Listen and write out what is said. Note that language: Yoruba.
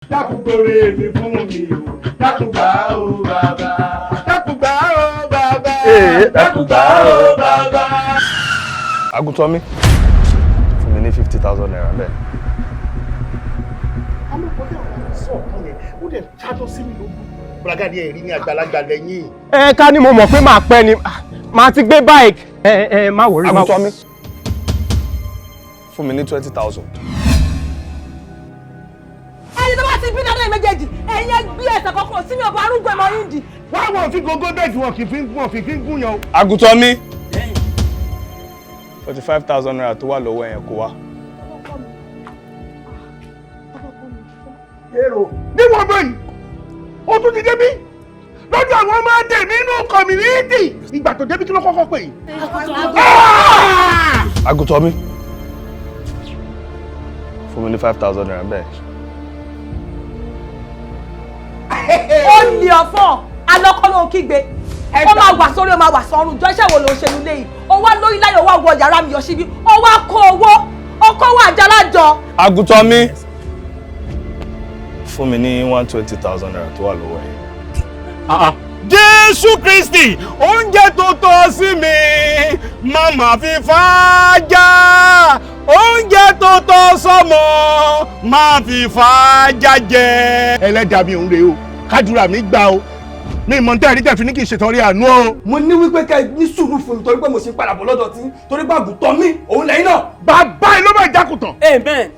Dákun gbòòrè mi fún mi o, dákun gbà ó bàbá, dákun gbà ó bàbá, dákun gbà ó bàbá. Àgùntàn mi, fún mi ní ₦50,000 bẹ́ẹ̀. Àmọ́ kọjá àwọn sọ̀kan yẹn, ó dẹ̀ ṣáájú sí mi lójú. Bragadi, ẹ̀rí ní àgbàlagbà lẹ́yìn. Ẹ ká ní mo mọ̀ pé màá pẹ́ ni màá ti gbé bike. Ẹ ẹ má worry, má. Àgùntàn mi, fún mi ní 20,000. Ẹni tó bá ti bí dáadáa méjèèjì, ẹ̀yin ẹ gbé ẹsẹ̀ kọ̀ọ̀kan sí mi ọ̀bọ arúgbó ẹ̀mọ́ yín dì. Wá, wọn fi gógó bẹ́ẹ̀ tí wọn kì í fi gún yan o. Àgùntàn mi, ₦45,000 tó wà lọ́wọ́ yẹn, kó wá. Èrò níwọ̀n báyìí, ó tún ti débí lọ́dọ̀ àwọn ọmọ tèmi nínú community. Ìgbà tó débí, kí ló kọ́kọ́ pè yìí? Àgùntàn mi, fún mi ní ₦5,000 bẹ́ẹ̀. Ó lè ọ̀fọ́n alọ́kọ́ ló ń kígbe, ó máa wà sórí, ó máa wà sọ́run. Jọ, iṣẹ́ wo ló ń ṣe nílé yìí? Ó wá lórí láyọ̀, wá wọ yàrá mi yọ síbí, ó wá kó owó, ó kó owó àjàlájọ. Àgùntàn mi, fún mi ní ₦120,000 tó wà lọ́wọ́ yẹn. Jésù Kristi, oúnjẹ tó tọ́ sí mi, màmá fi fàájà. Oúnjẹ tó tọ́ sọ́mọ, máa fi fàájà jẹ. Ẹlẹ́dàá mi òun rèé o, kádùrà mi gbà o. Mi mọ̀ ní tẹ́ẹ̀rí tẹ̀fín ní kì í ṣètọ́rí àánú o. Mo ní wípé ká ẹ ní sùúrù fún mi, torí pé mo ṣe ń padà bọ̀ lọ́dọ̀ tí, torí pé àgùntàn mi òun lẹ́yìn náà. Bàbá ẹ ló máa jákùtàn. Amen.